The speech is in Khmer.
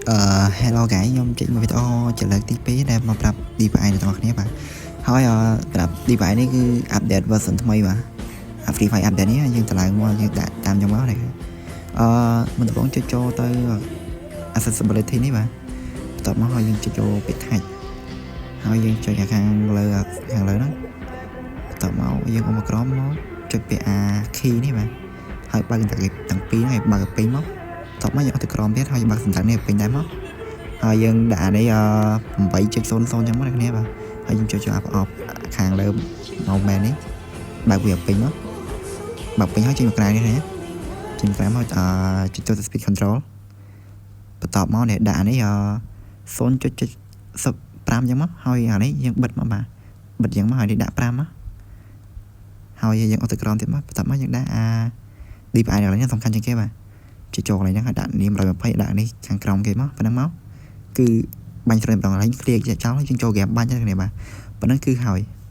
Hello guys ខ្ញុំចេញមកវីដេអូជាលើកទី2ដែលមកប្រាប់ DPI ដល់អ្នកគ្នាបាទហើយអឺប្រាប់ DPI នេះគឺ update version ថ្មីបាទអា Free Fire update នេះយើងតម្លើងមកយើងដាក់តាមខ្ញុំមកនេះមុនដំបូងចុចចូលទៅ accessibility នេះបាទបន្ទាប់មកហើយយើងចុចចូលពាក្យ touch ហើយយើងចុចខាងលើខាងលើហ្នឹងបន្ទាប់មកយើងអុំមកក្រោមមកចុចពាក្យ A key នេះបាទហើយបើកទាំងពីរហ្នឹងឲ្យបើកឲ្យពេញមកបន្ទាប់មកយើងអត់ទៅក្រោមទៀតហើយបើកសន្លឹកនេះឲ្យពេញដែរមកហើយយើងដាក់នេះអ8.00ចឹងមកអ្នកគ្នាបាទហើយយើងចុចចូលអាប្រអប់ខាងលើមកមែននេះបើកវាពេញមកបើកពេញហើយចេញមកក្រៅនេះណាចេញក្រៅមកអចុចចូលទៅ speed control បន្ទាប់មកនេះដាក់នេះអ0.75ចឹងមកហើយអានេះយើងបិទមកបាទបិទចឹងមកហើយនេះដាក់5មកហើយយើងអត់ទៅក្រោមទៀតមកបន្ទាប់មកយើងដាក់អា DPI កន្លែងនេះសំខាន់ជាងគេបាទចុចចូលកន្លែងហ្នឹងហើយដាក់នេះ120ដាក់នេះខាងក្រោមគេមកប៉ុណ្ណឹងមកគឺបាញ់ស្រីម្ដងកន្លែង clear ចោលយើងចូលហ្គេមបាញ់ហ្នឹងគ្នាបាទប៉ុណ្ណឹងគឺហើយ។